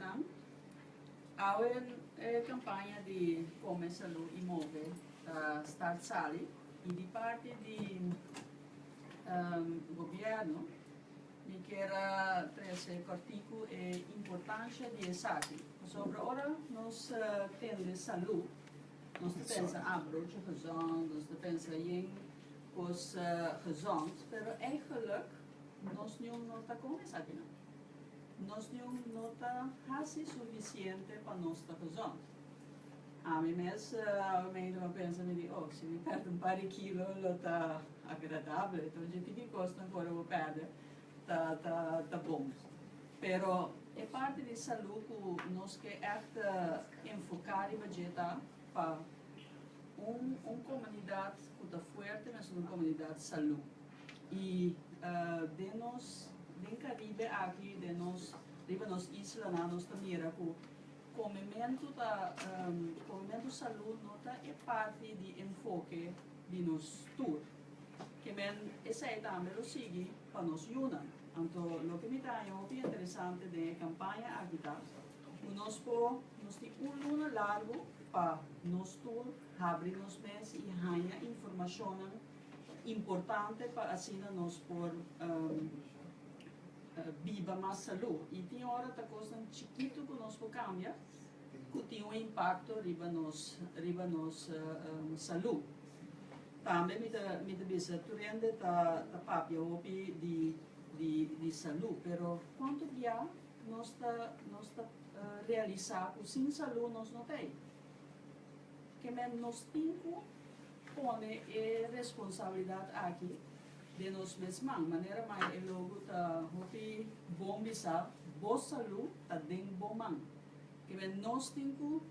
akinan. Awe e kampaña di Kome Salú i Move ta start sali i di parti di gobièrnu mi kier a trese kòrtiku e importansha di esaki. Pasobra ora nos tende salú nos ta pensa, ah, broodje gezond, nos ta pensa yen kos gezond, pero eigenlijk nos niun no ta kome esakinan. Nos niun no ta hasi sufisiente pa nos ta gezond. Ami mes awe mi pensa mi di, oh, si mi pèrdè un par di kilo lo ta agradable. Enton dje tiki kosnan ku ora bo pèrdè ta ta ta bon. Pero e parti di salú ku nos ke ègt enfoká riba dje ta pa un un komunidat ku ta fuerte mester un komunidat salú. I den nos, den Caribe aki, den nos, riba nos islanan nos ta mira ku komementu ta, komementu salú no ta e parti di enfoke di nos tur. Ke men esei tambe lo sigui pa nos yunan. Anto loke mi ta haña hopi interesante den e kampaña aki ta ku nos por, nos tin un luna largu pa nos tur habri nos mes i haña informashonnan importante pa asina nos por biba mas salú. I tin ora ta kosnan chikitu ku nos por kambia ku tin un impakto riba nos riba nos salú. Tambe mi ta mi ta bisa tur hende ta ta papia hopi di di di salú, pero kuantu bia nos ta nos ta realisá ku sin salú nos no ta ei? Ke men nos tin ku pone e responsabilidat aki den nos mes man. Manera mai e logo ta hopi bon bisa, Bo salú ta den bo man. Ke men nos tin ku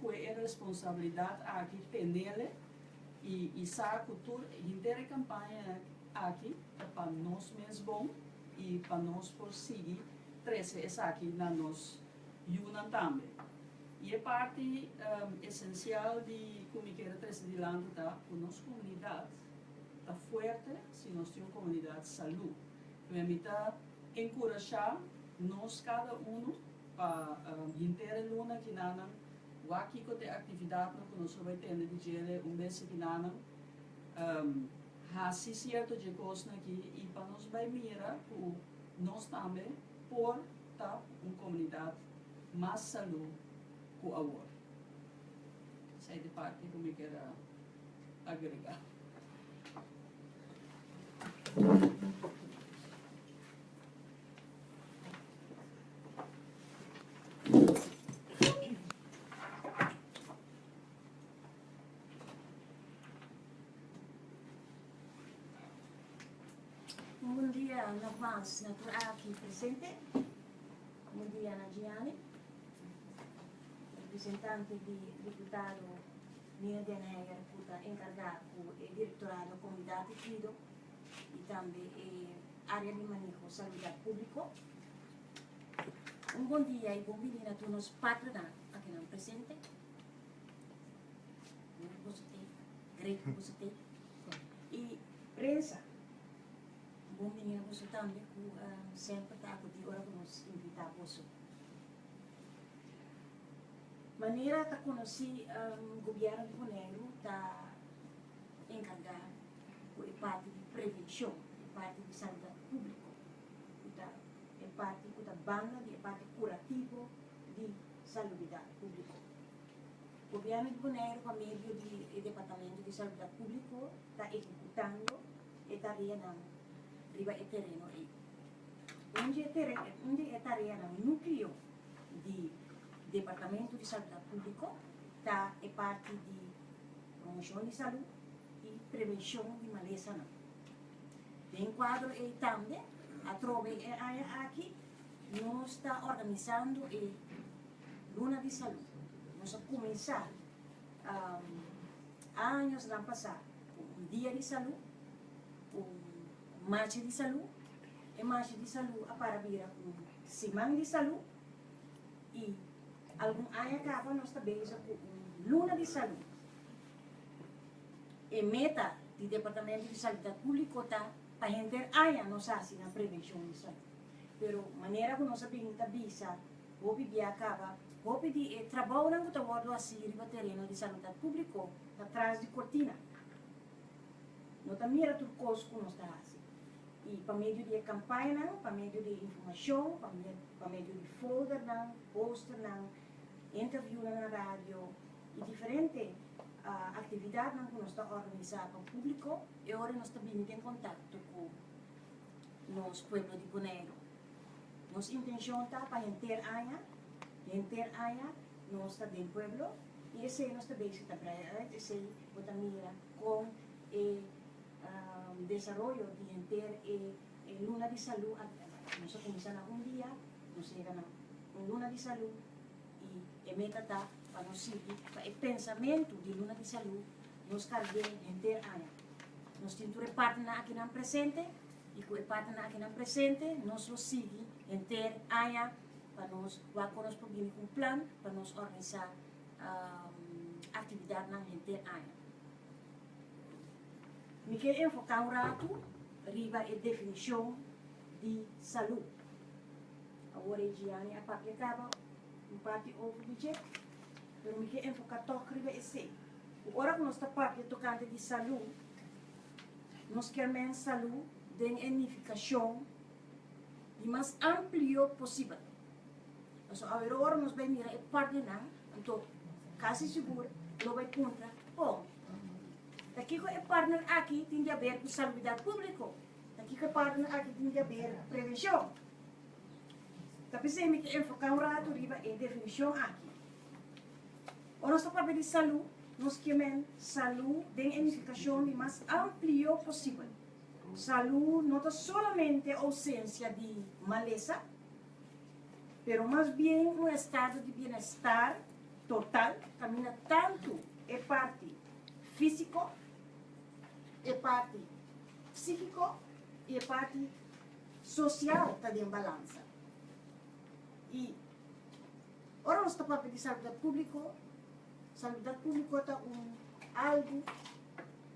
kue e responsabilidat aki tenele i i sa ku tur henter e kampaña aki ta pa nos mes bon i pa nos por sigui trese esaki na nos yunan tambe. I e parti esensial di ku mi kier a trese dilanti ta ku nos komunidat ta fuerte si nos tin un komunidat salú. P'e mi ta enkurashá nos kada unu pa henter e luna kinanan wak kiko ta e aktividatnan ku nos lo bai tende di djele un bes kinanan hasi sierto dje kosnan aki i pa nos bai mira ku nos tambe por ta un komunidat mas salú ku awor. Esei ta e parti ku mi kier a agregá. Un bon dia nogmaals na tur aki presente. Bon dia na Gianni, representante di diputado Nina Den Heyer ku ta enkargá ku e direktorado Komunidat i Kuido i tambe e área di maneho Salubridat Públiko. Un bon dia i bon bini na tur nos partnernan akinan presente. Boso te, great ku boso te. I prensa. Bon bini na boso tambe ku semper ta akudí ora ku nos invitá boso. Manera ta konosí gobièrnu di Boneiru ta enkargá ku e parti di prevenshon, e parti di saludat públiko, ku ta e parti ku ta banda di e parti kurativo di salubridat públiko. Gobièrnu di Boneiru pa medio di e Departamento di Salubridat Públiko ta ehekutando e tareanan riba e tereno ei. Un di e un di e tareanan núkleo di Departamento di Salubridat Públiko ta e parti di promoshon di salú i prevenshon di malesanan. Den kuadro ei tambe, atrobe e aña aki nos ta organisando e Luna di Salú. Nos a kuminsá añosnan pasá ku un dia di salú, un marcha di salú. E marcha di salú a para bira un siman di salú i algun aña kaba nos ta bezig ku un luna di salú. E meta di Departamento di Salubridat Públiko ta pa henter aña nos hasi na prevenshon di salú. Pero manera ku nos a bin ta bisa. Hopi bia kaba, hopi di e trabounan ku ta wòrdu hasí riba tereno di saludat públiko ta tras di kortina. No ta mira tur kos ku nos ta hasi. I pa medio di e kampañanan, pa medio di e informashon, pa medio di foldernan, posternan, interviewnan na radio i diferente aktividatnan ku nos ta organisá pa públiko, e ora nos ta bini den kontakto ku nos pueblo di Boneiru. Nos intenshon ta pa henter aña, henter aña nos ta den pueblo i esei nos ta bezig ta brei uit, esei bo ta mira kon e desaroyo di henter e luna di salú a bai. Nos a kuminsá na un dia, nos a yega na un luna di salú i e meta ta pa nos sigui pa e pensamentu di luna di salú nos karg'é henter aña. Nos tin tur e partnernan akinan presente i ku e partnernan akinan presente nos lo sigui henter aña pa nos wak kon nos por bini ku un plan pa nos organisá aktividatnan henter aña. Mi ke enfoká un ratu riba e definishon di salú. Awor e Gianni a papia kaba un parti over di dje, pero mi ke enfoká tòg riba esei. Ku ora ku nos ta papia tokante di salú, nos kier men salú den e nifikashon di mas amplio posibel. Pasobra awor ora nos bai mira e partinan, anto kasi sigur lo bai puntra, Oh, ta kiko e partner aki tin di haber ku salubridat públiko? Ta kiko e partner aki tin di haber ku prevenshon? Ta p'esei mi ke enfoká un ratu riba e definishon aki. Ora nos ta papia di salú, nos ke men salú den e nifikashon di mas amplio posibel. Salú no ta solamente ousensia di malesa, pero mas bien un estado di bienestar total kaminda tantu e parti físiko, e parti psíkiko i e parti sosial ta den balansa. I ora nos ta papia di salubridat públiko, salubridat públiko ta un algu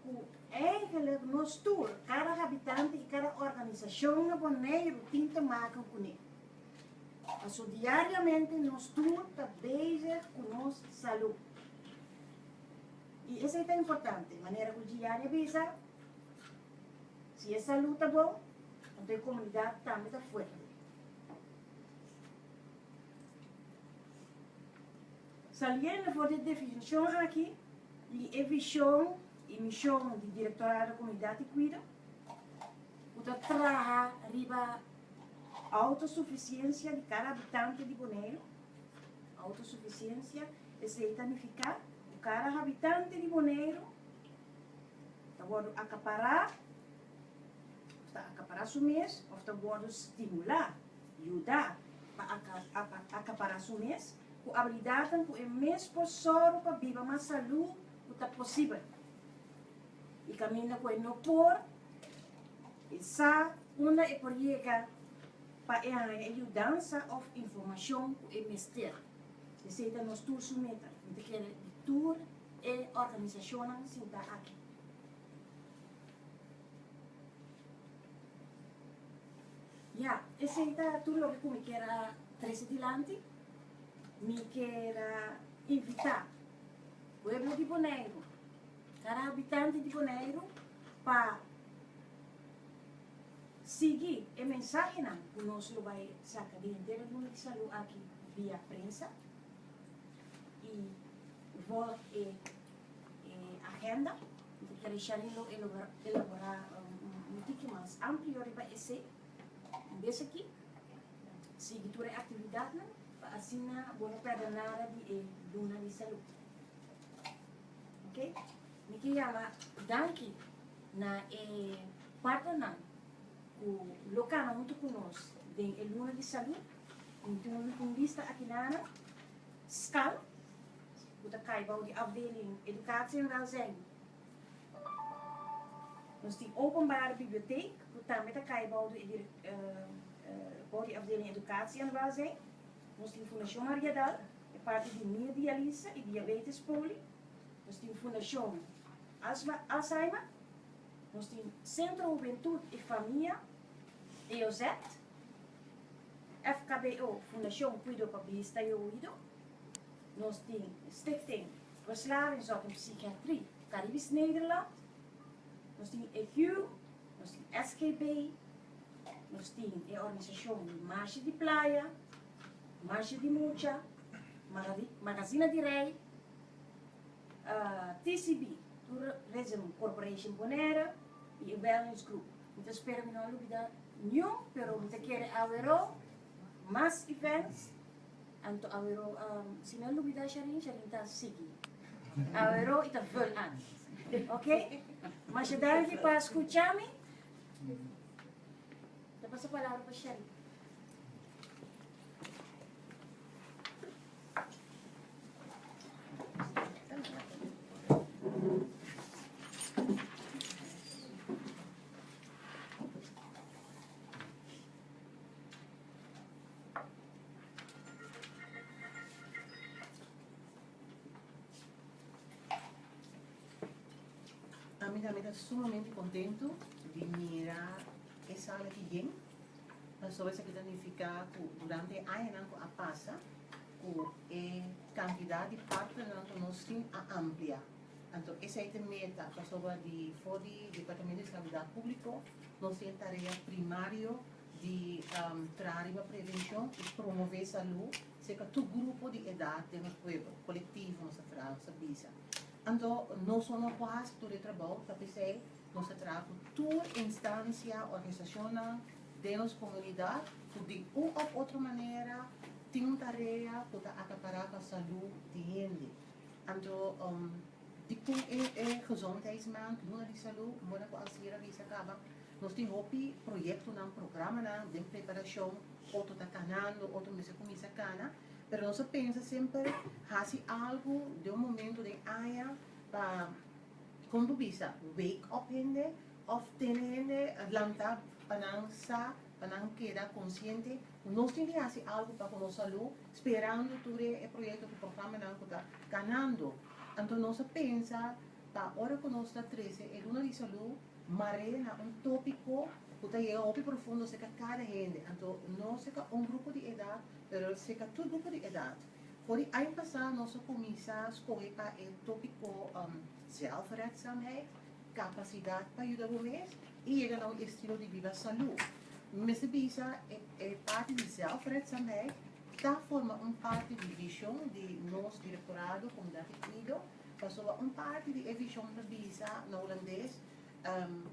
ku eigenlijk nos tur, kada habitante i kada organisashon na Boneiru tin te maken kuné. Paso diariamente nos tur ta bezig ku nos salú. I esei ta importante, manera ku Gianni a bisa, si e salú ta bon, anto e komunidat tambe ta fuerte. Saliendo for di e definishon aki i e vishon i mishon di Direktorado Komunidat i Kuido, ku ta traha riba Autosufisiensia di kada habitante di Boneiru. Autosufisiensia, esei ta nifiká ku kada habitante di Boneiru ta wòrdu akapará, òf ta akapará su mes, òf ta wòrdu stimulá, yudá pa akapará su mes ku abilidatnan ku e mes por sòru pa biba mas salú ku ta posibel. I kaminda ku e no por, E sa unda e por yega pa e haña e yudansa òf informashon ku e mester. Esei ta nos tur su meta. Mi ta kere di tur e organisashonnan sintá aki. Ya, esei ta tur loke ku mi kier a trese dilanti. Mi kier a invitá pueblo di Boneiru, kada habitante di Boneiru pa sigui e mensahenan ku nos lo bai saka di henter e luna di salú aki via prensa i volg e agenda. Mi ta kere Sharyn lo elaborá un tiki mas amplio riba esei. Un bes aki sigui tur e aktividatnan pa asina bo no pèrdè nada di e luna di salú. Oké, mi ke yama danki na e partnernan ku lo kana huntu ku nos den e luna di salú. Mi tin un lista aki nana, Skal, ku ta kai bou di afdeling Educatie en Welzijn. Nos tin Openbare Bibliotheek, ku tambe ta kai bou di bou di afdeling Educatie en Welzijn. Nos tin Fundashon Mariadal, e parti di nierdialise i diabetes poli. Nos tin Fundashon Alzheimer. Nos tin Sentro Hubentud i Famia, EOZ. FKBO, Fundashon Kuido pa Bista i Oido, nos tin Stichting Verslavingszorg en Psychiatrie Caribisch Nederland, nos tin EQ, nos tin SGB, nos tin e organisashon di Marshe di Playa, Marshe di Mucha, Magazina di Rei, TCB, Tourism Corporation Bonaire, i e Wellness Group. Mi ta spera mi no a lubida niun, pero mi ta kere awero mas events, anto awero si mi a lubida Sharin, Sharin ta sigui. Awero i ta vul aan. Ok? Masha danki pa skucha mi. Ta pasa palabra pa Sharin. Ami tambe ta sumamente contento di mira e sala aki yen. Pasobra esaki ta nifiká ku durante e añanan ku a pasa ku e kantidat di partnernan ku nos tin a amplia. Anto esei ta e meta pasobra di for di Departamento di Salubridat Públiko nos tin e tarea primario di traha riba prevenshon i promové salú serka tur grupo di edat den nos pueblo, kolektivo nos ta traha, nos ta bisa. Anto nos no por hasi tur e trabou, ta p'esei Nos ta traha ku tur instansia, organisashonnan den nos komunidat ku di un òf otro manera tin un tarea ku ta akapará pa salú di hende. Anto dikon e e gezondheidsmaand, luna di salú, mora ku Alcira bisa kaba, nos tin hopi proyektonan, programanan den preparashon, otro ta kanando, otro mester kuminsá kana, pero nos a pensa semper hasi algu den un momento den aña pa Kon bo bisa wake up hende of tene hende lanta pa nan sa, pa nan keda konsiente ku nos tin di hasi algu pa ku nos salú, sperando tur e proyekto ku programanan ku ta kanando. Anto nos a pensa pa ora ku nos ta trese e luna di salú mar'é na un tópiko ku ta yega hopi profundo serka kada hende, anto no serka un grupo di edat pero serka tur grupo di edat. For di aña pasá nos a kuminsá skohe pa e tópiko zelfredzaamheid, kapasidat pa yuda bo mes i yega na un estilo di biba salú. Mi mester bisa e parti di zelfredzaamheid ta forma un parti di vishon di nos direktorado Komunidat di Kuido, pasobra un parti di e vishon ta bisa na hulandes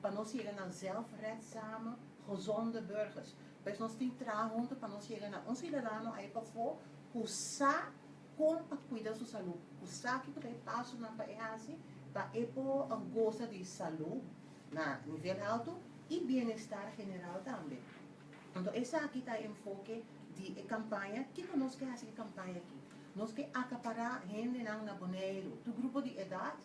pa nos yega na zelfredzame gezonde burgers. Pues nos tin traha huntu pa nos yega na un siudadano ahí pafó ku sa kon pa kuida su salú, ku sa kiko ta e pasonan pa e hasi pa e por gosa di salú na nivel haltu i bienestar general tambe. Anto esaki ta e enfoke di e kampaña. Kiko nos ke hasi ku e kampaña aki? Nos ke akapará hendenan na Boneiru, tur grupo di edat,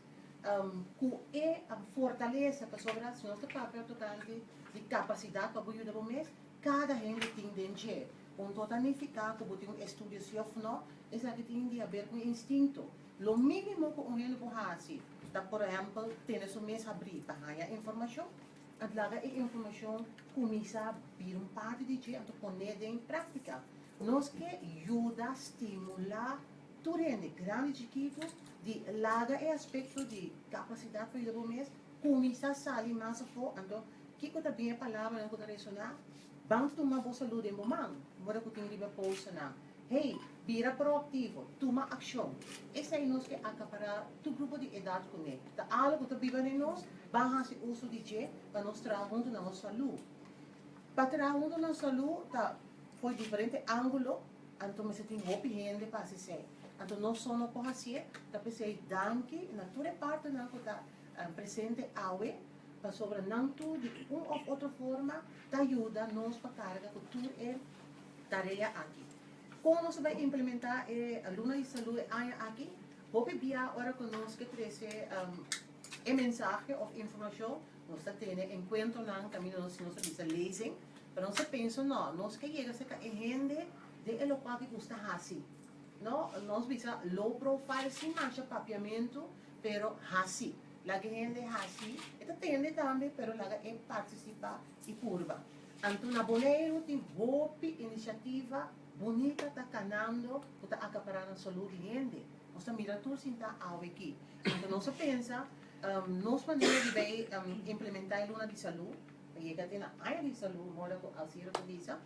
ku e fortalesa, pasobra si nos ta papia tokante di kapasidat pa bo yuda bo mes, kada hende tin den dje. Un no ta nifiká ku bo tin un estudio si òf nò, esaki tin di haber ku instinto. Lo mínimo ku un hende por hasi ta por ehèmpel tene su mes habrí pa haña informashon, anto laga e informashon kuminsá bira un parti di dje anto pon'é den práktika. Nos ke yuda stimulá tur hende, grandi i chikitu, di laga e aspekto di kapasidat pa yuda bo mes kuminsá sali mas afó. Anto kiko ta bin e palabranan ku ta resoná? Ban tuma bo salú den bo man, ora ku tin riba posternan. Hey, bira proaktivo, tuma akshon. Esei nos ke akapará tur grupo di edat kuné. Ta algu ku ta biba den nos, ban hasi uso di dje pa nos traha huntu na nos salú. Pa traha huntu na salú ta for diferente ángulo, anto mester tin hopi hende pa hasi esei. Anto nos so no por hasié, ta p'esei danki na tur e partnernan ku ta presente awe. Pasobra nan tur di un òf otro forma ta yuda nos pa karga ku tur e tarea aki. Kon nos a bai implementá e Luna di Salú e aña aki? Hopi bia ora ku nos ke trese e mensahe òf informashon, nos ta tene enkuentronan kaminda nos nos ta bisa lezing, pero nos ta pensa no, nos ke yega serka e hende den e lokual ku gusta hasi. No, nos bisa low profile sin masha papiamentu, pero hasi. Laga e hende hasi, e ta tende tambe, pero laga e partisipá i purba. Anto na Boneiru tin hopi inisiativa bunita ta kanando ku ta akapará na salú di hende. Nos ta mira tur sintá awe aki. Anto nos a pensa, nos manera di bai implementá e luna di salú, pa yega te na aña di salú, moda ku Alcira ta bisa,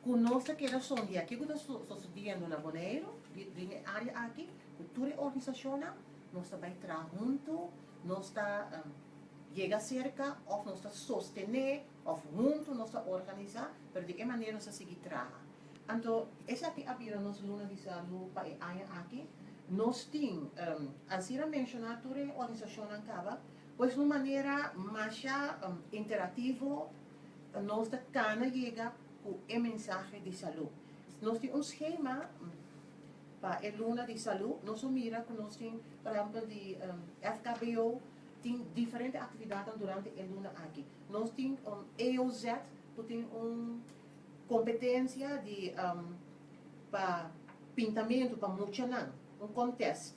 ku nos ta keda sondia kiko ta sosodiendo na Boneiru den e área aki, ku tur e organisashonnan, nos ta bai traha huntu, nos ta yega serka òf nos ta sostené òf huntu nos ta organisá, pero di e manera nos ta sigui traha. Anto esaki a bira nos luna di salú pa e aña aki. Nos tin, Alcira a menshoná tur e organisashonnan kaba, pues un manera masha interativo nos ta kana yega ku e mensahe di salú. Nos tin un skema pa e luna di salú. Nos a mira ku nos tin, por ehèmpel di FKBO tin diferente aktividatnan durante e luna aki. Nos tin EOZ ku tin un kompetensia di pa pintamentu pa muchanan, un contest.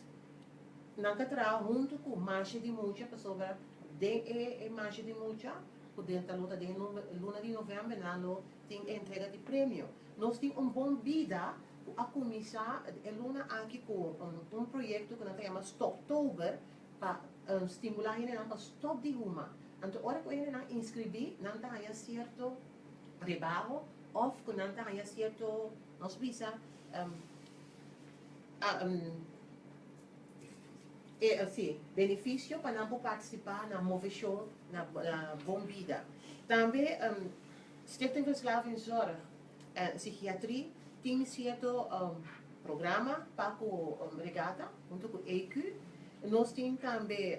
Nan ta traha huntu ku marshe di mucha pasobra den e marshe di mucha ku den ta lo ta den luna di novèmber nan lo tin e entrega di premio. Nos tin un bon bida ku a kuminsá e luna aki ku un proyekto ku nan ta yama Stoptober pa stimulá hendenan pa stòp di huma. Anto ora ku e hendenan inskribí nan ta haña sierto rebaho òf ku nan ta haña sierto nos bisa si, benefisio pa nan por partisipá na moveshon na Bon Bida. Tambe Stichting Verslavingszorg en Psychiatrie tin sierto programa pa ku regata huntu ku EQ. Nos tin tambe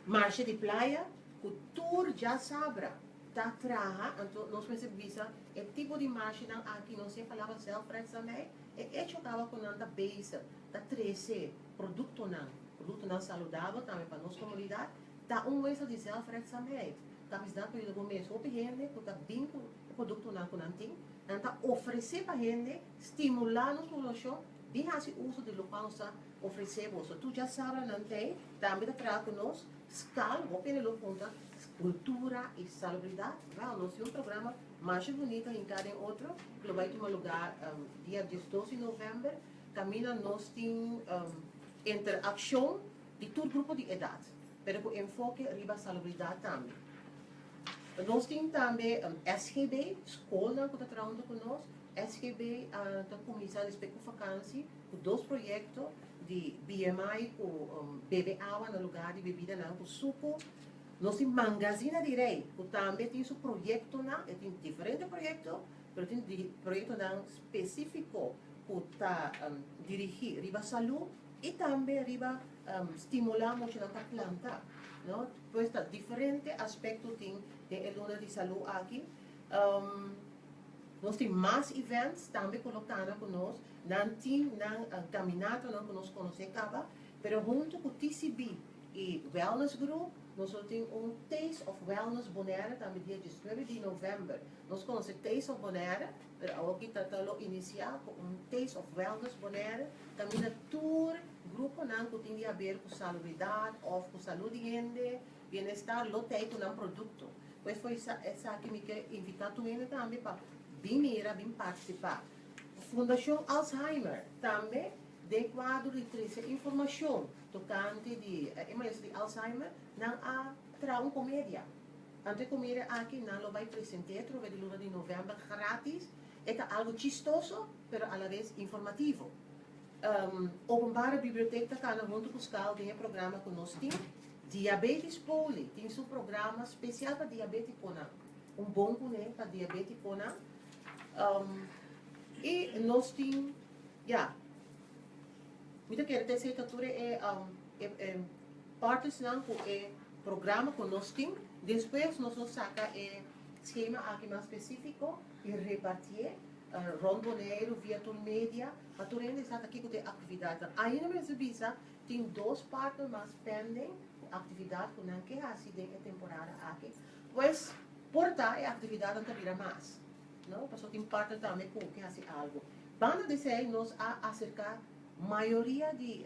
Marshe di playa ku tur djasabra ta traha, anto nos mester bisa e tipo di marshenan aki no si e palabra zelfredzaamheid, e echo kaba ku nan ta bezig ta trese produktonan, produktonan saludabel tambe pa nos komunidat, ta un muestra di zelfredzaamheid. Kapasidat pa yuda bo mes. Hopi hende ku ta bin ku e produktonan ku nan tin, nan ta ofresé pa hende, stimulá nos poblashon bin hasi uso di lokual nos ta Ofresé boso tur djasabra nan tei tambe ta traha ku nos skal hopi hende lo puntra kultura i salubridat wèl nos tin un programa masha bunita hinká den otro ku lo bai tuma lugá dia diesdos di novèmber kaminda nos tin interakshon di tur grupo di edat pero ku enfoke riba salubridat tambe nos tin tambe SGB skolnan ku ta traha huntu ku nos SGB ta kuminsá despues ku fakansi. Ku dos proyekto di BMI ku bebe awa na lugar di bebidanan ku suku. Nos tin Mangazina di Rei ku tambe tin su proyektonan, e tin diferente proyekto, pero tin proyektonan spesífiko ku ta dirigí riba salú i tambe riba stimulá muchanan pa planta, no. Pues ta diferente aspekto tin den e luna di salú aki. Nos tin mas events tambe ku lo kana ku nos. Nan tin nan kaminatonan ku nos konosé kaba, pero huntu ku TCB i Wellness Group nos lo tin un Taste of Wellness Bonaire tambe dia diesnuebe di novèmber. Nos konosé Taste of Bonaire, pero awoki ta ta lo inisiá ku un Taste of Wellness Bonaire kaminda tur gruponan ku tin di haber ku salubridat òf ku salú di hende, bienestar, lo tei ku nan produkto. Pues for esaki mi ke invitá tur hende tambe pa bin mira, bin partisipá. Fundashon Alzheimer tambe den kuadro di trese informashon tokante di e malesa di Alzheimer, nan a traha un komedia. Anto e komedia aki nan lo bai present'é atrobe di luna di novèmber gratis. E ta algu chistoso pero alaves informativo. Openbare Bibliotek ta kana huntu ku skal den e programa ku nos tin. Diabetes Poli tin su programa spesial pa diabetikonan, un bon kuné pa diabetikonan. I nos tin, ya, mi ta kere ta esei ta tur e e partnersnan ku e programa ku nos tin. Despues nos lo saka e skema aki mas spesífiko i repartié rònt Boneiru via tur media pa tur hende sa ta kiko ta e aktividatnan. Ainda mester bisa tin dos partner mas pending ku aktividat ku nan ke hasi den e temporada aki. Pues por ta e aktividatnan ta bira mas, no? Pasobra tin partner tambe ku ke hasi algu. Banda di esei nos a aserká mayoria di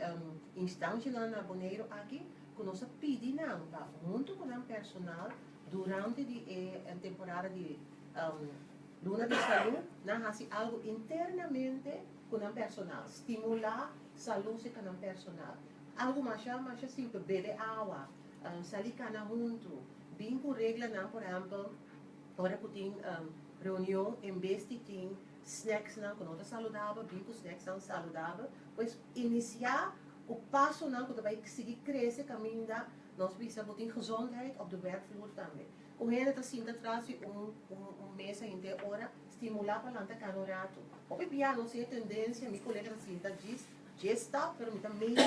instanshanan na Boneiru aki. ku nos a pidi nan pa huntu ku nan personal durante di e temporada di Luna di Salú nan hasi algu internamente ku nan personal, stimulá salú serka nan personal. Algu masha masha simpel, bebe awa, sali kana huntu, bin ku reglanan, por ehèmpel ora ku tin reunion en bes di tin snacksnan ku no ta saludabel, bin ku snacksnan saludabel. Pues inisiá ku pasonan ku ta bai sigui krese kaminda nos bisa bo tin gezondheid op de werkvloer tambe. Un hende ta sinta tras di un un mesa henter ora, stimulá pa lanta kana un ratu. Hopi bia nos tin e tendensia, mi kolega ta sinta djis dje stap pero mi ta medio.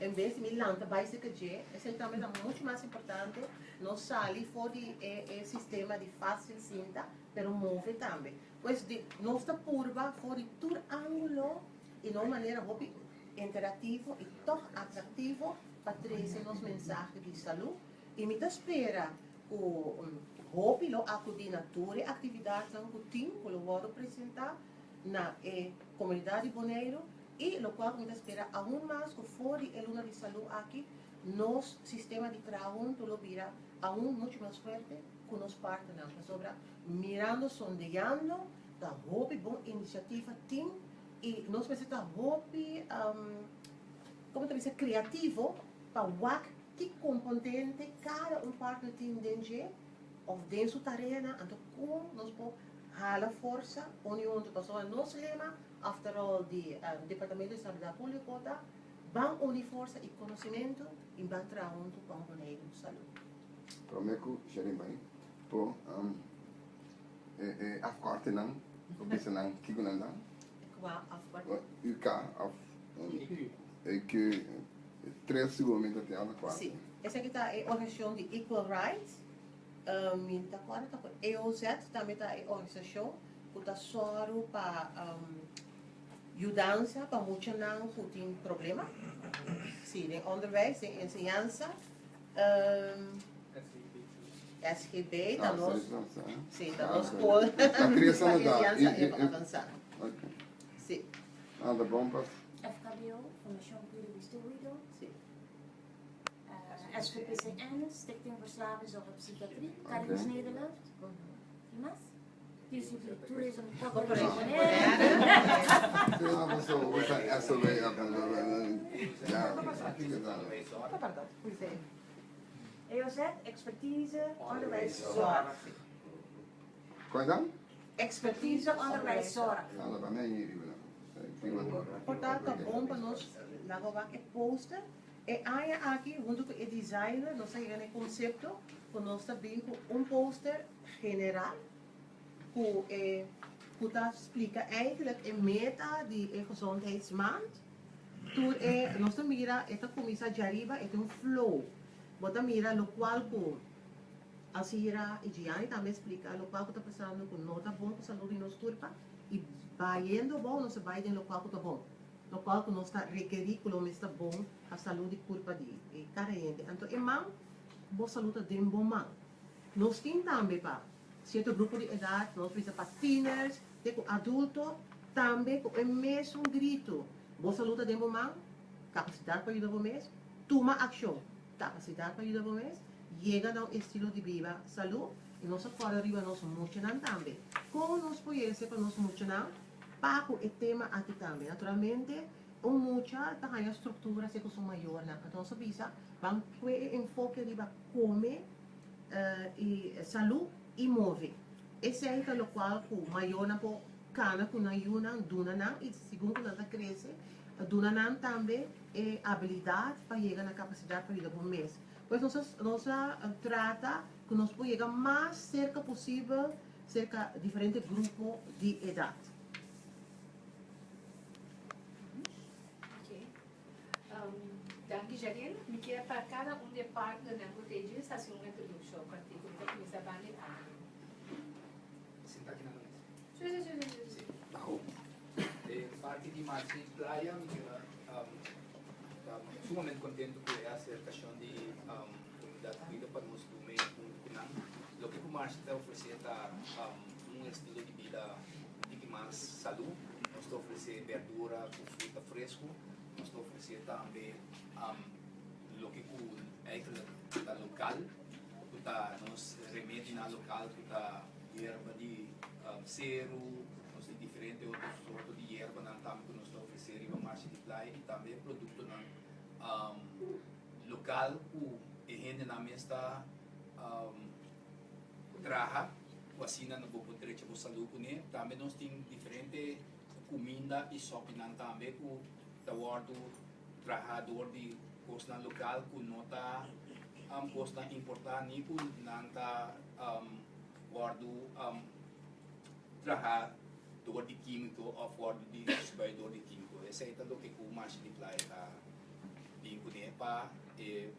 En bes di mi lanta bai serka dje, esei tambe ta muchu mas importante, nos sali for di e e sistema di fásil sinta pero move tambe. Pues di nos ta purba for di tur ángulo i na un manera hopi interaktivo i tòg atraktivo pa trese nos mensahe di salú. I mi ta spera ku hopi lo akudí na tur e aktividatnan ku tin ku lo wòrdu presentá na e komunidat di Boneiru i lokual ku mi ta spera aun mas ku for di e luna di salú aki nos sistema di traha huntu lo bira aun muchu mas fuerte ku nos partnernan pasobra mirando sondeando ta hopi bon inisiativa tin i nos mester ta hopi komo ta bisa kreativo pa wak Ki komponente kada un partner tin den dje òf den su tareanan, anto kon nos por hala forsa uni huntu? Pasobra nos lema, after all, di Departamento di Salubridat Públiko ta, Ban uni forsa i konosementu i ban traha huntu pa un Boneiru salú. Promé ku Shereen bai por e afkortenan, por bisa nan kiko nan ta? Kua afkorte? UK òf EQ. Tres siguramente ta tin kuater. Sí, esaki ta e organisashon di Equal Rights. Mi ta kòrda ta ku EOZ tambe ta e organisashon ku ta sòru pa yudansa pa muchanan ku tin problema. Sí, den onderwijs, den enseñansa. SGB ta nos, sí, ta nos skol pa enseñansa avansá. Sí. Ah, ta bon pas. FKBO, Fundashon Kuido Distribuido. Sí. SVPCN, Stichting Verslavingszorg en Psychiatrie, Caritas Nederland. Ki mas? TCB, Tourism Corporation Bonaire. Sí, no, paso, bo ta SOB, ja, kiko ta? EOZ, Expertise Onderwijszorg. Kon dan? Expertise Onderwijszorg. Por ta ta bon pa nos laga wak e poster. E aña aki hunto ku e designer nos a yega na e konsepto ku nos ta bin ku un poster general ku e ku ta splika eigenlijk e meta di e gezondheidsmaand. Tur e nos ta mira e ta kuminsá djariba e tin un flow. Bo ta mira lokual ku. Alcira y Gianni tambe a splica locual cu ta pasando cu no ta bon cu salud di nos curpa y bayendo abou nos a bay den locual cu ta bon, locual cu nos ta rekeri cu lo mes ta bon pa salud di curpa di e cada hende. Anto e man, bo salud ta den bo man. Nos tin tambe pa cierto grupo di edad, nos bisa pa tieners te cu adulto, tambe cu e mesun grito, bo salud ta den bo man, capacidad pa yuda bo mes, tuma accion. Kapasidat pa yuda bo mes yega na un estilo di biba salú i nos a kòrda riba nos muchanan tambe. Kon nos por yega serka nos muchanan pa ku e tema aki tambe? Naturalmente un mucha ta haña struktura serka su mayornan. Anto nos a bisa ban pue e enfoke riba kome i salú i move. Esei ta lokual ku mayornan por kana ku nan yunan, duna nan i segun ku nan ta krese duna nan tambe e abilidat pa yega na kapasidat pa yuda bo mes. Pues nos a nos a trata ku nos por yega mas serka posibel serka diferente grupo di edat. Oké. Danki Janine. Mi kier pa kada un di e partnernan ku ta djis hasi un introdukshon kòrtiku. Mi ta kuminsá banda di Andrew. Sinta aki na lo mes. Sí, sí, sí, sí, sí. Den parti di Marcia y Playa mi keda ta sumamente contento cu e acercacion di Comunidad Cuida pa nos dume hunto cu nan. Loke cu Marcia ta ofrece ta un estilo di bida un tiki mas salu. Nos ta ofrece berdura cu fruta fresco. Nos ta ofrece tambe. loke ku eigenlijk ta lokal, ku ta nos remedinan lokal ku ta yerba di seru, nos tin diferente otro sorto di yerbanan tambe ku nos ta ofresé riba Marshe di Playa i tambe produktonan lokal ku e hendenan mes ta traha ku asina bo por drecha bo salú kuné. Tambe nos tin diferente kuminda i sòpinan tambe ku ta wòrdu traha dor di kosnan lokal ku no ta kosnan importá ni ku nan ta wòrdu traha dor di kímiko òf wòrdu di spuit dor di kímiko. Esei ta loke ku Marshe di Playa ta bin kuné pa e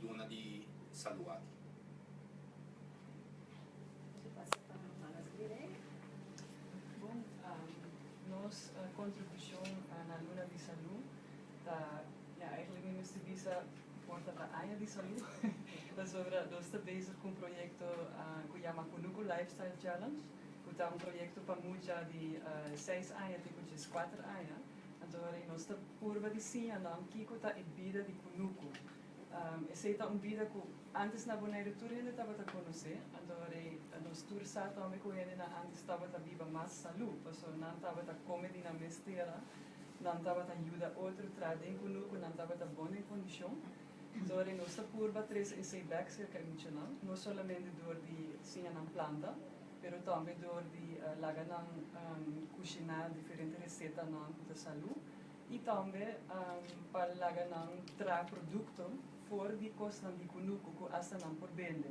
luna di salú aki. Bon, nos kontribushon na Luna di Salú ta, ya, eigenlijk mi mester bisa por ta ta Aña di Salú, pasobra nos ta bezig ku un proyekto ku yama Kunuku Lifestyle Challenge, ku ta un proyekto pa mucha di seis aña te ku dieskuater aña. Anto nos ta purba di siña nan kiko ta e bida di kunuku. Esei ta un bida ku antes na Boneiru tur hende tabata konosé, anto rei nos tur sa tambe ku hendenan antes tabata biba mas salú, pasobra nan tabata kome di nan mes tera, nan tabata yuda otro traha den kunuku, nan tabata bon den kondishon. Anto rei nos ta purba trese esei bèk serka e muchanan, no solamente dor di siña nan planta, pero tambe dor di laga nan kushiná diferente resetanan ku ta salú. I tambe pa laga nan traha produkto for di kosnan di kunuku ku asta nan por bende.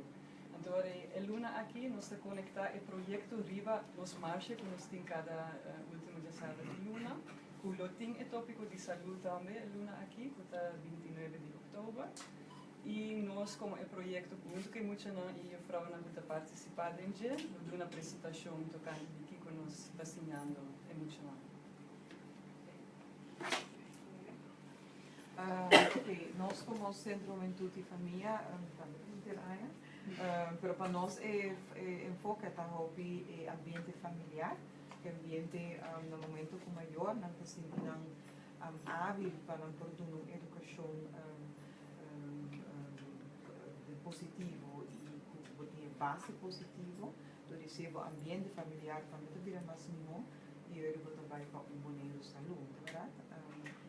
Anto ora e luna aki nos ta konektá e proyekto riba nos marshe ku nos tin kada último djasabra di luna, ku lo tin e tópiko di salú tambe e luna aki ku ta bintinuebe di òktober. I nos komo e proyekto huntu ku e muchanan i yefrounan ku ta partisipá den dje lo duna presentashon tokante di kiko nos ta siñando e muchanan. Ok, nos como Centro Hubentud y Famia tambe ta henter aña, pero pa nos e enfoke ta hopi e ambiente familiar, e ambiente na momento cu mayornan ta sinti nan habil pa nan por duna un educacion positivo y cu bo tin e base positivo, dor di esey bo ambiente familiar tambe ta bira mas miho. I ora bo ta bai pa un Boneiru salú, ta bèrdat?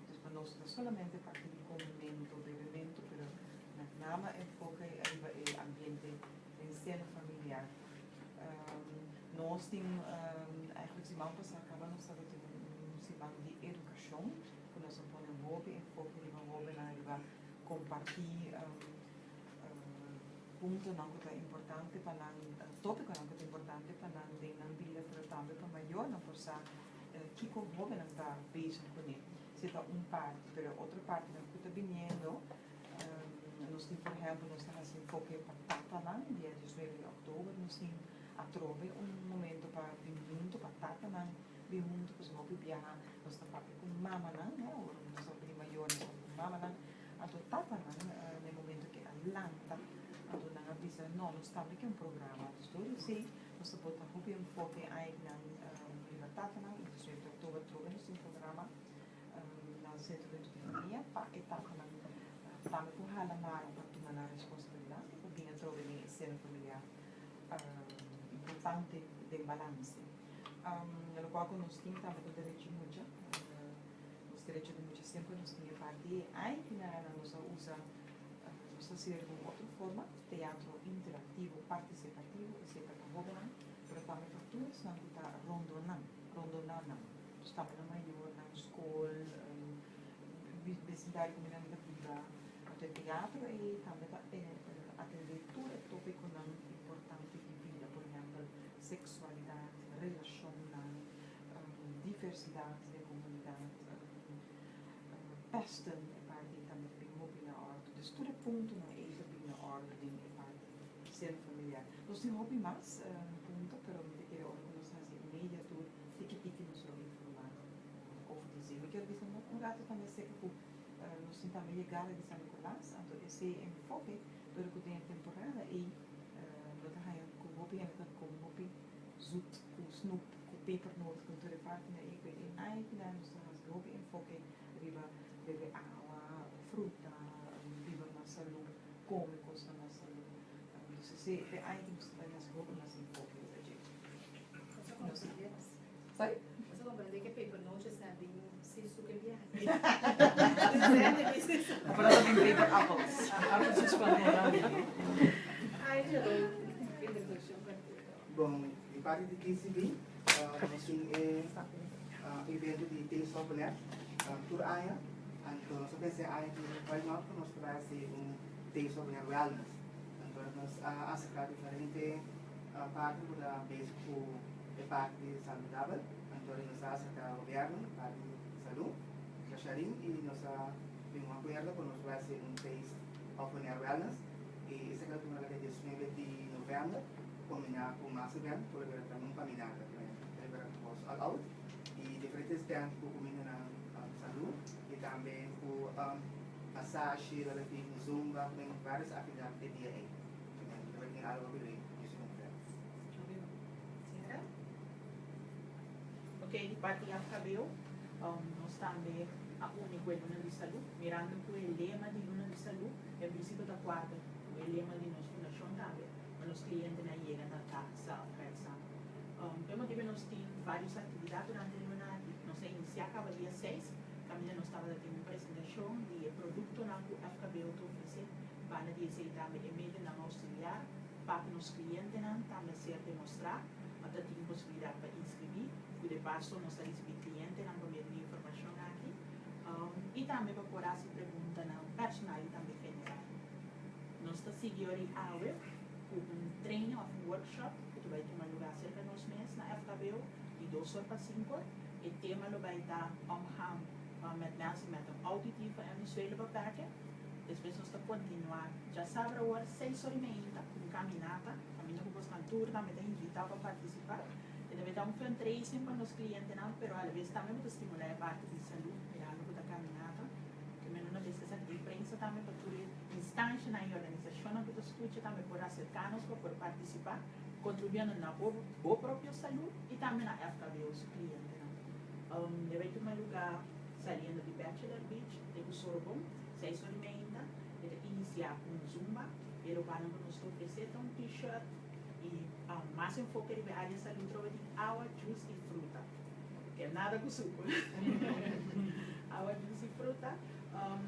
Dus pa nos no ta solamente parti di komementu, bebementu, pero met name enfoke riba e ambiente den seno familiar. Nos tin, eigenlijk siman pasá kaba nos tabatin un siman di edukashon ku nos a pone hopi enfoke riba hóbennan riba kompartí Puntonan ku ta importante pa nan, tópikonan ku ta importante pa nan den nan bida, pero tambe pa mayornan por sa kiko hóbennan ta bezig kuné. Si ta un parti, pero e otro partinan ku ta biniendo, nos tin por ehèmpel nos ta hasi enfoke pa tatanan, dia diesnuebe di òktober nos tin atrobe un momento pa bin huntu, pa tatanan bin huntu, pasobra hopi biaha nos ta papia ku mamanan, ora nos ta papia di mayornan nos ta papia ku mamanan. Anto tatanan na e momento ke a lanta, anto nan a bisa, no, nos tambe ke un programa. Dus door esei nos ta bota hopi enfoke ainan riba tatanan i dus di oktober trobe nos tin programa na Centro Hubentud di Famia pa e tatanan tambe por hala mara pa tuma nan responsabilidad i pa bini atrobe den e seno familiar importante den balanse. Lokual ku nos tin tambe ta derecho mucha. Nos derecho di mucha semper nos tin e parti ei. Ai ki na nos a usa, nos ta hasi di un otro forma, teatro interactivo participativo, esei ta pa hobennan, pero tambe pa tur esnan ku ta rondonan, rondoná nan. Dus tambe nan mayornan, skol, besindario ku nan ta biba. Anto e teatro ei tambe ta atendé tur e tópikonan importante di bida, por ehèmpel seksualidat, relashonnan, diversidad den comunidad, pesten e parti ei tambe ta bin hopi na orde. Dus tur e puntonan ei ta bin na orde den e parti seno familiar. Nos tin hopi mas punto, pero mi ta kere ora ku nos hasi e media tour tiki tiki nos lo informa over di esei. Mi kier bisa nog un rato tambe acerca ku nos tin tambe yegada di San Nicolas, anto esei enfoke dor ku den e temporada ei bo ta haña ku hopi hende ta kome hopi zoet ku snoep. Ku pepernoot ku tur e partinan ei ku e ai kinan nos ta hasi hopi enfoke riba bebe awa, fruta. salú, kome kosnan mas salú. Dus esei e aña ku nos ta bai hasi hopi mas enfoke riba dje. Sorry? Nos a comprende ke pepernootjes nan tin sin suker biaha. Pero ta tin paper apples. Appeltjes van Holanda. Ay, Jerome, introduccion cortico. Bon, di parti di KCB, nos tin e evento di Taste of Bonaire tur aña. Anto nos a pensa e aña aki why not ku nos ta bai hasi un Taste of Bonaire Wellness. Anto nos a aserká diferente parti ku ta bezig ku e parti di saludabel. Anto nos a aserká gobièrnu, parti di salú, Rasharin, i nos a bin un akuerdo ku nos bai hasi un Taste of Bonaire Wellness. I esaki lo tuma lugar dia diesnuebe di novèmber kombiná ku mas event ku lo bira tambe un kaminata ku lo bira kos all out i diferente stand ku kumindanan salú i tambe ku masashi lo tin zumba ku tin varios aktividat e dia ei. Lo bai tin algu hopi leuk diesnuebe novèmber. Sara? Ok, di parti FKBO, nos tambe a uni ku e Luna di Salú, mirando ku e lema di Luna di Salú en prinsipio ta kuadra ku e lema di nos fundashon tambe, pa nos klientenan yega na ta zelfredzaam. P'e motibu nos tin vários aktividat durante e luna aki. Nos a inisiá kaba dia seis, kaminda nos tabata tin un presentashon di e produktonan ku FKBO ta ofresé. Banda di esei tambe e medionan ousiliar pa ku nos klientenan tambe a ser demostrá. Pa ta tin posibilidat pa inskribí, ku de paso nos ta risibí klientenan pa medio di informashon aki i tambe pa por hasi preguntanan personal i tambe general. Nos ta sigui ora i awe ku un training òf un workshop ku ta bai tuma lugá serka nos mes na FKBO di dos or pa sinku or. E tema lo bai ta Omgaan met mensen met een auditieve en visuele beperking. Despues nos ta kontinuá djasabra awor seis or i meinta ku un kaminata. Kaminda ku bosnan tur tambe ta invitá pa partisipá. E tambe ta un fundraising pa nos klientenan, pero alabes tambe bo ta stimulá e parti di salú mirando ku ta kaminata. Ke men una bes esaki den prensa tambe pa tur e instanshanan i organisashonnan ku ta skucha tambe por aserká nos pa por partisipá, kontribuyendo na bo bo propio salú i tambe na FKBO su klientenan. Debe tuma lugá saliendo di Bachelor Beach te ku Sorbon, seis ora i meinta. E ta inisiá ku un zumba. E ropanan ku nos ta ofresé ta un t-shirt i mas enfoke riba e área salú trobe tin awa, juice i fruta. Ke nada ku suku. Awa, juice i fruta.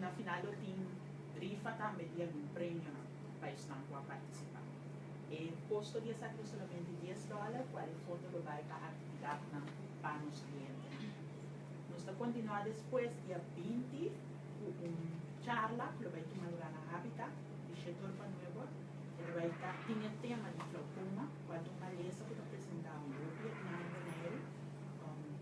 Na final lo tin rifa tambe di algun premionan pa esnan ku a partisipá. E kosto di esaki lo solamente dies dòler, kual e fondo lo bai pa aktividatnan pa nos klientenan. Nos ta kontinuá despues dia 20 ku un charla ku lo bai tuma lugá na Habitat di Shetor pa Nuebor. E ta bai ta tin e tema di glaukoma, kual ta un malesa ku ta presentá hopi akinan na Boneiru.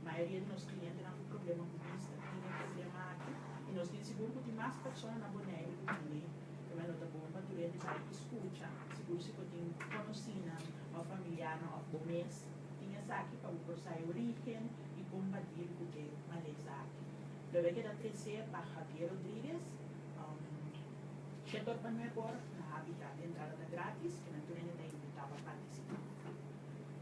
Mayoria di nos klientenan ku problema ku bista tin e problema aki i nos tin sigur ku tin mas persona na Boneiru ku tene. Tambe lo ta bon pa tur hende bai i skucha, sigur si bo tin konosínan òf familiarnan òf bo mes tin esaki pa bo por sa e orígen i kon pa deal ku e malesa aki. Lo bai keda tresé pa Javier Rodriguez, Shetor pa nuebor na Habitat. E entrada ta gratis i nan tur hende ta invitá pa partisipá.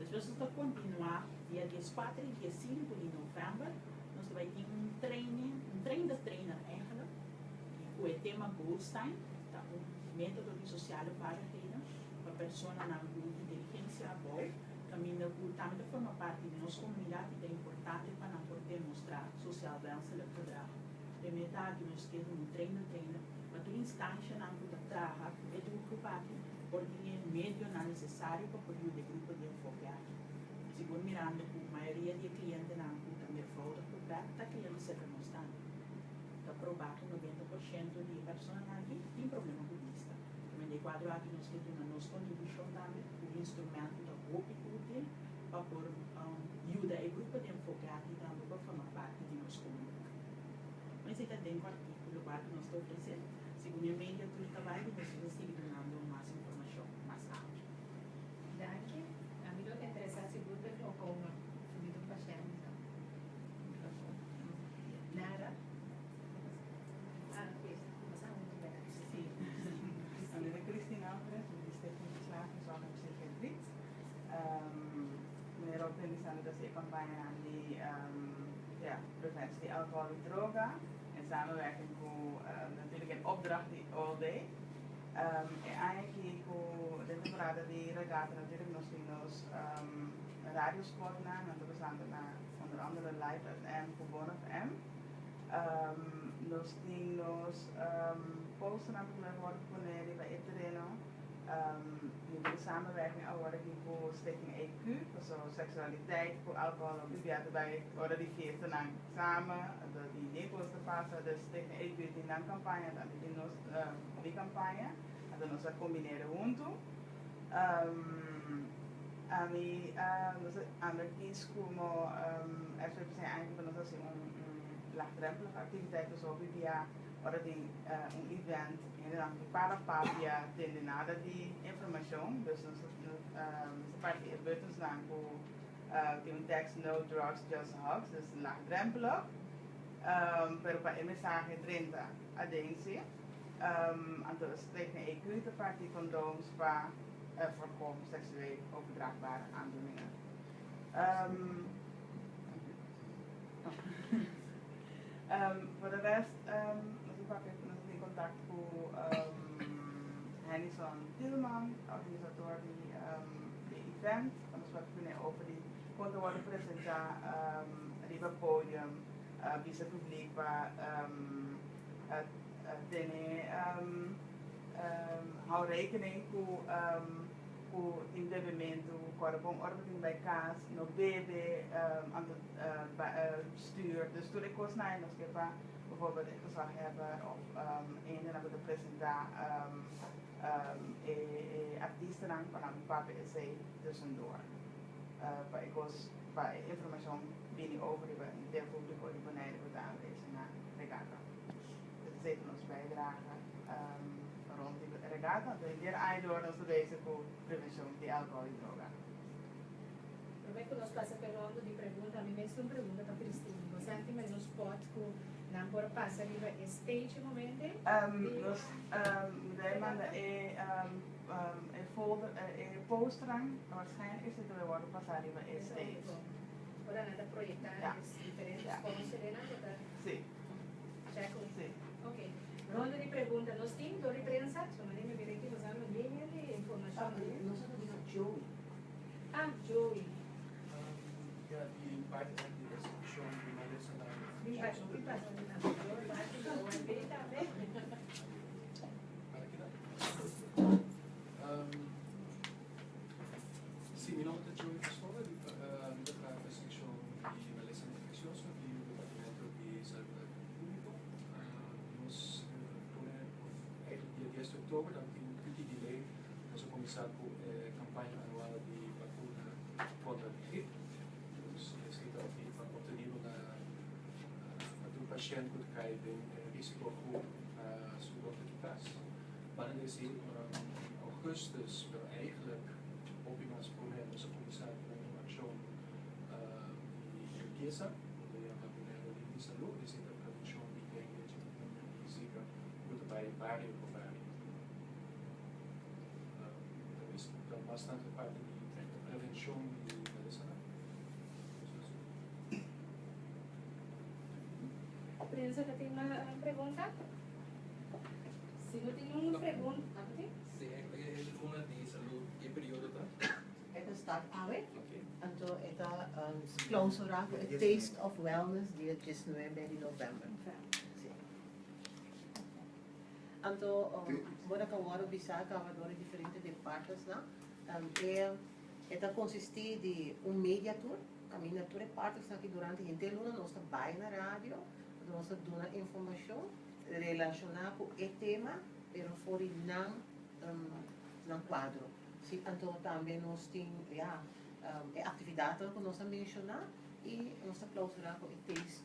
Despues nos ta kontinuá dia dieskuater i diesinku di novèmber nos ta bai tin un training, un train the trainer eigenlijk, ku e tema Goldstein, ta un método di sosiale vaardigheden pa personanan ku inteligensia abou. Kaminda ku tambe ta forma parti di nos komunidat i ta importante pa nan por demostrá sosiaal wenselijk gedrag. E meta aki nos ke duna un trainer trainer pa tur instanshanan ku ta traha ku e doelgroep aki por tin e medionan nesesario pa por yuda e grupo di enfoke aki. Sigur mirando ku mayoria di e klientenan ku ta meervoudig beperkt ta kliente serka nos tambe. Ta probá ku 90% di e personanan aki tin problema ku bista. Tambe den e kuadro aki nos ke duna nos kontribushon tambe ku un instrumento ta hopi útil pa por yuda e grupo di enfoke aki tambe pa forma parti di nos komunidat. Ma esei ta den kòrtiku lokual ku nos ta ofresé. Segun e media tur ta bai di nos ta sigui dunando mas informashon mas amplio. Danki. Ami lo interesá sigur den glaucoma. Mi ta un pashènt. Nara. Sí. Mi ta Christine Alvarez, mi di Stichting Verslavingszorg en Psychiatrie. Meneer Robin bisando ta e campaña di ja, preventie di alcohol y droga in samenwerking cu natuurlijk een opdracht di All Day. E aña aki ku den temporada di regata natuurlijk nos tin nos radio spotnan, nan ta pasando na onder andere Live FM ku Bon FM. Nos tin nos posternan ku ta wòrdu pone riba e tereno. Mi tin samenwerking awor aki ku Stichting EQ, paso seksualiteit ku alkohòl no bibia ta bai ora di fiestanan samen, anto di den kos ta pasa, dus Stichting EQ tin nan kampaña, anto ami tin nos mi kampaña, anto nos a kombinera huntu. Ami nos a anda kies komo SVPC eigenlijk pa nos hasi un laagdrempelige activiteit pasobra hopi bia ora tin un event hendenan no para papia tende nada di informacion dus nos ta parti e buttonsnan cu tin un tekst no drugs just hugs dus laagdrempelig pero pa e mensahe drenta aden si anto Stichting EQ ta parti condooms pa voorkom seksueel overdraagbare aandoeningen. Voor de rest, nos a papia, nos a tin contact cu Hennison Tielman, organisator di e event, pa nos papia cu ne over di con ta wordo presenta riba podium, bisa publiek pa tene hou rekening cu cu tin bebementu, kòrda bon ora bo tin bai kas, no bebe anto stuur. Dus tur e kosnan ei nos ke pa bijvoorbeeld e gezaghebber of eende ku ta presentá e artistanan pa nan papia esei tussendoor. Pa e kos, pa e informashon bini over riba henter públiko di Boneiru ku ta aanwezig na regata. Dus esei ta nos bijdrage. Rond di regata, anto henter aña door nos ta bezig ku prevenshon di alkohol i droga. Promé ku nos pasa pa e rondo di pregunta, mi mes tin un pregunta pa Christine. Bo sa tin nos spot ku nan por pasa riba e stage e momento ei? Nos debe manda e e folder e posternan, waarschijnlijk esei ta wòrdu pasá riba e stage. Ora nan ta proyektá e diferente sponsornan ku ta. Sí. Check un. Sí. Ok. Ronda di pregunta nos tin dor di prensa. So mane mi mira aki nos a manda bien di informacion. Ah, nos a bisa Joey. Ah, Joey. Ja, di parti di recepcion di malesa na Bin pasa, bin pasa di nan. Joey parti di OMB tambe. Para keda. Si, mi nomber ta Joey Cristóbal, mi ta traha pa e seccion di malesa infeccioso di Departamento di Salubridad Público. Nos pone, of eigenlijk dia dies di oktober, dan tin un piki delay, nos a kuminsá ku e kampaña anual di bakuna kontra di grip. Dus esei ta obtenibel na pa tur pashènt ku ta kai den e risikogroep pa su dokter di kas. Banda di esei, augustus, pero eigenlijk hopi mas promé nos a kuminsá ku un akshon di limpiesa, ku ta yama Bonaire Limpi Salú, esei ta prevenshon di dengue, chikungunya i zika ku ta bai bario pa bario. Ta mas tantu e parti di prevenshon di malesanan. Prensa ta tin mas pregunta? Si no tin ningun pregunta, abo tin? Si, e luna di salud, ki periodo ta? E ta start awe, anto e ta clausura cu e Taste of Wellness dia diesnuebe di november. Si. Anto bo ta wòrdu bisa kaba dor di diferente departmentsnan. E e ta konsistí di un media tour kaminda tur e partnersnan aki durante henter luna nos ta bai na radio, nos ta duna informashon relashoná ku e tema pero for di nan nan kuadro. Si anto tambe nos tin ya e aktividatnan ku nos a menshoná i nos ta klousurá ku e Taste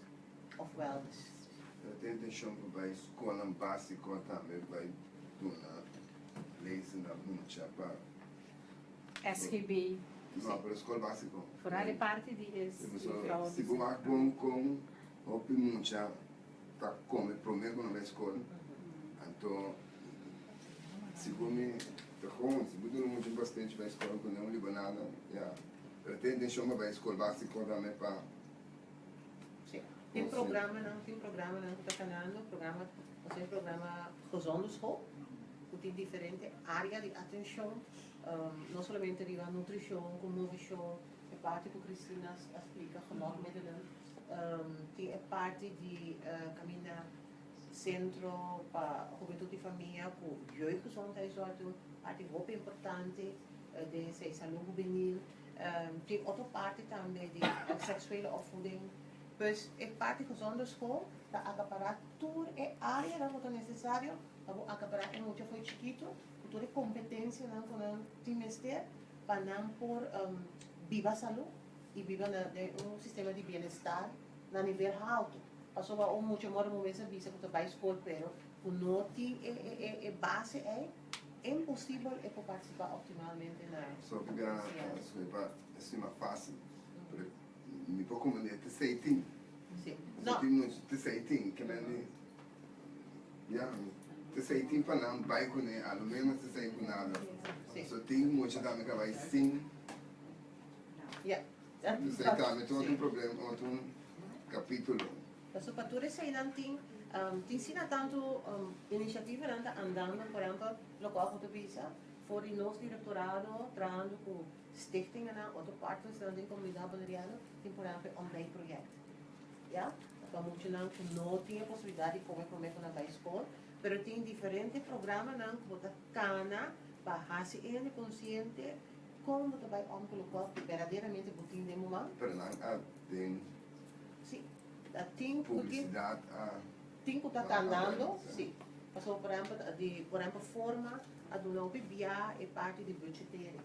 of Wellness. Pero tin intenshon pa bai skolnan básiko tambe bai duna lezen na mucha pa. SGB. No, pero skol básiko. Foral e parti di e vrouwen. Si bo wak bon kon hopi mucha ta kome promé ku nan bai skol, anto sigur mi ta gewoon, si bo duna mucha un pastenchi bai skol ku nan un limonada, ya. Pero tin intenshon pa bai skol básiko tambe pa. Sí, tin programanan, tin programanan ku ta kanando, programa, nos tin programa Gezonde School. ku tin diferente área di atenshon, no solamente riba nutrishon ku movishon, e parti ku Cristina a splika, genotmiddelen, tin e parti di kaminda Sentro pa Hubentut i Famia ku Jeugdgezondheidszorg tin un parti hopi importante den esei salú hubenil. Tin otro parti tambe di seksuele opvoeding. Pues e parti gezonde school ta akapará tur e áreanan ku ta nesesario pa bo akapará e mucha fo'i chikitu ku tur e kompetensianan ku nan tin mester pa nan por biba salú i biba na den un sistema di bienestar na nivel haltu. Pasobra un mucha mora bo mes a bisa ku ta bai skol pero ku no tin e e e base ei, imposibel e por partisipá optimalmente na So ki bia esei pa estima fásil, pero mi por komprendé tesei tin. Sí. No. Tin mucha tesei tin, ke men di ya, tesei tin pa nan bai kuné, a lo ménos tesei ku nada. Sí. So tin mucha tambe ka bai sin. Ya. Esei tambe ta otro un problema, otro un capítulo. Pasobra pa tur eseinan tin tin asina tantu iniciativanan ta andando, por ehempel locual cu ta bisa for di nos directorado trahando cu stichtingennan, otro partnersnan den comunidad Boneriano tin por ehempel e ontbijtproject, ya, pa muchanan cu no tin e posibilidad di come prome cu nan bay school, pero tin diferente programanan cu bo ta cana pa haci hende consciente Kon bo ta bai om ku lokual ku berdaderamente bo tin den bo man? Pero nan a den Sí, a tin ku tin publisidat a tin ku ta tandando, sí. Pasobra por ehempel di por ehempel forma a duna hopi bia e parti di budgetering,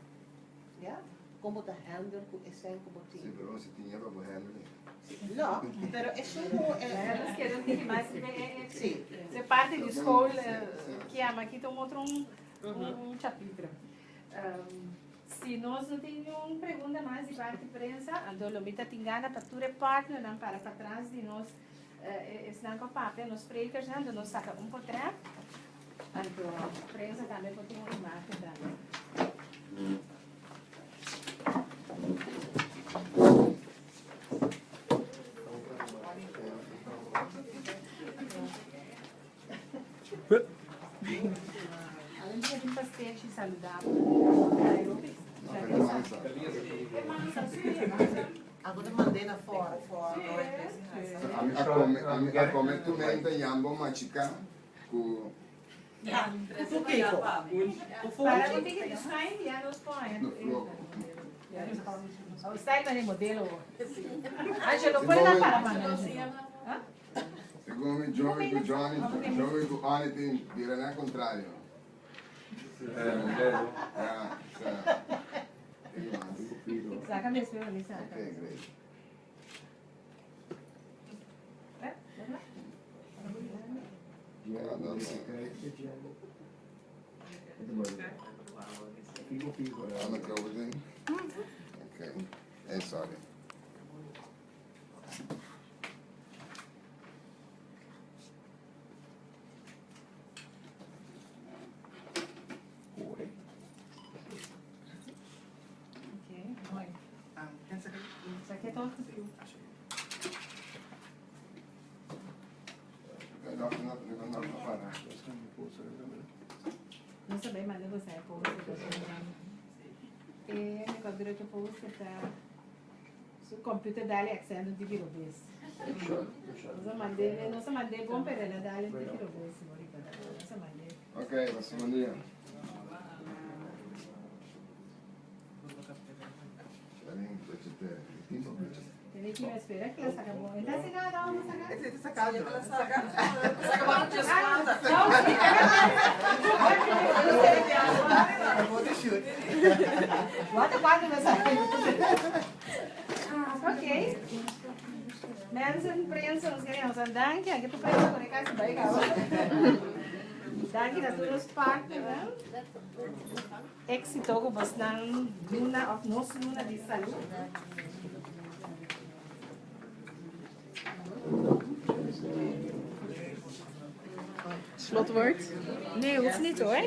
ya? Kon bo ta handle ku e sèn ku bo tin. Sí, pero si tin ya pa bo handle. Sí, no, pero esun ku e Nos keda un tiki mas riba e Sí. e parti di school kiama aki ta un otro un chapitro. Si nos no tin niun pregunta mas di parti prensa, anto lo mi ta tin gana pa tur e partnernan para patras di nos, esnan ku a papia, nos sprekersnan, anto nos saka un potrèt, anto prensa tambe por tin un imagen tambe. Alén di pastechi saludabel. Algo ta mand'é na for. Ami a come, ami a come tu menta yambo machica cu. Cu kiko? Cu Para un tiki di style ya nos pone. No floco. Oh, style mane modelo. Angelo, pone na para mano. Segun mi Joey ku Johnny, Joey ku Onnie tin bira nan kontrario. Ja, sa. Tin mas. Saka mi espero mi saka. Ok, great. Ja, dat is. Aan de closing. Oké. Hey, sorry. Nos a bay manda boso e post e mi computer post ta Su computer dale accent un tiki robes. Nos a mand'é, nos a mand'é bon pero el a dale un tiki robes. Nos a mand'é. Ok, pasa bon dia. Tene ki espera que la saca bon. Entonces si nada, vamos a sacar. Ese sacando. Wata cuanto me sali. Ok. Mensen, prensa, nos queremos een dankje. Anke tu prensa con e casi bai caba. Danki na tur nos partnernan. Éxito ku bosnan luna of nos luna di salud. Slotwoord? Nee, hoeft niet hoor.